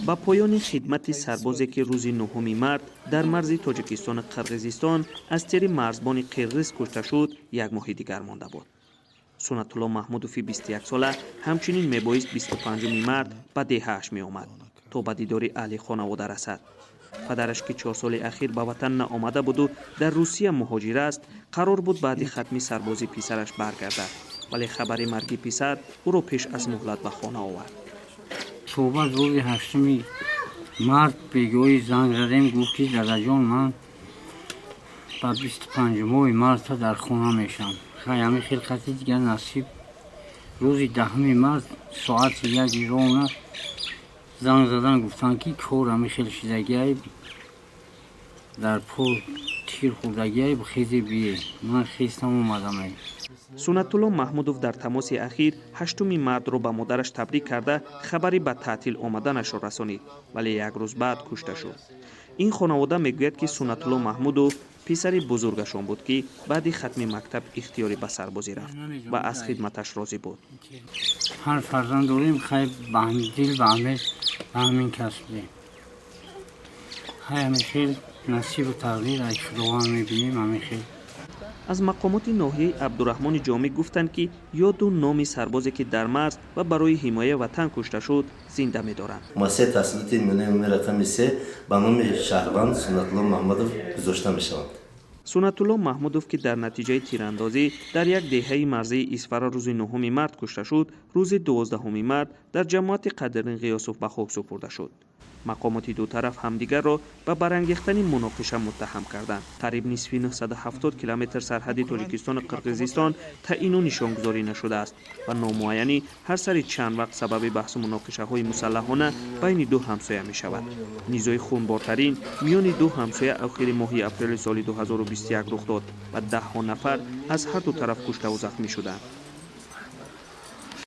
Ба поёни хидмати сарбозе, ки рӯзи 9 март дар марзи Тоҷикистону Қирғизистон аз тири марзбони қирғиз кушта шуд, як моҳи дигар монда буд. Суннатулло Маҳмудови 21-сола ҳамчунин мебоист 25 март ба деҳааш меомад, то ба дидори аҳли хонавода расад. Падараш, ки 4 соли ахир ба ватан наомада буду дар Русия муҳоҷир аст, қарор буд баъди хатми сарбозии писараш баргардад, вале хабари марги писар ӯро пеш аз муҳлат ба хона овард. Суҳбат рӯзи 8 март бегоҳӣ занг задем, гуфт, ки дадаҷон, ман ба 25-уми марта дар хона мешавам. Хай, ҳамин хел қати дигар насиб, рӯзи 10 март соати 1 рона занг задан, гуфтанд, ки кор ҳамин хел шидагиай, дар по тир хӯрдагиай, хезе бие. Ман хестам, омадам. Суннатулло Маҳмудов дар тамоси ахир 8 мартро ба модараш табрик карда, хабари ба таътил омаданашро расонид, вале як рӯз баъд кушта шуд. Ин хонавода мегӯяд, ки Суннатулло Маҳмудов писари бузургашон буд, ки баъди хатми мактаб ихтиёрӣ ба сарбозӣ рафт ва аз хидматаш розӣ буд. Ҳар фарзанд дорем, хай, ба дил ба ҳамин кас будем. Хай, ҳамин хел насибу тақдир ай Худованд мебинем, ҳамин хел. Аз мақомоти ноҳияи Абдураҳмони Ҷомӣ гуфтанд, ки ёду номи сарбозе, ки дар марз ва барои ҳимояи ватан кушта шуд, зинда медоранд. Муассисаи таҳсилоти миёнаи умумии рақами 3 ба номи шаҳрванд Суннатулло Маҳмадов гузошта мешаванд. Суннатулло Маҳмудов, ки дар натиҷаи тирандозӣ дар як деҳаи марзии Исфара рӯзи 9 март кушта шуд, рӯзи 12 март дар ҷамоати Қадрдин Ғиёсов ба хок супурда шуд. Мақомоти ду тараф ҳамдигарро ба барангехтани муноқиша муттаҳам карданд. Қариб нисфи 970 километр сарҳади Тоҷикистону Қирғизистон таъину нишонгузорӣ нашудааст ва номуайянӣ ҳар сари чанд вақт сабаби баҳсу муноқишаҳои мусаллаҳона байни ду ҳамсоя мешавад. Низои хунбортарин миёни ду ҳамсоя охири моҳи апрели соли 2021 рух дод ва даҳҳо нафар аз ҳарду тараф куштаву захмӣ шуданд.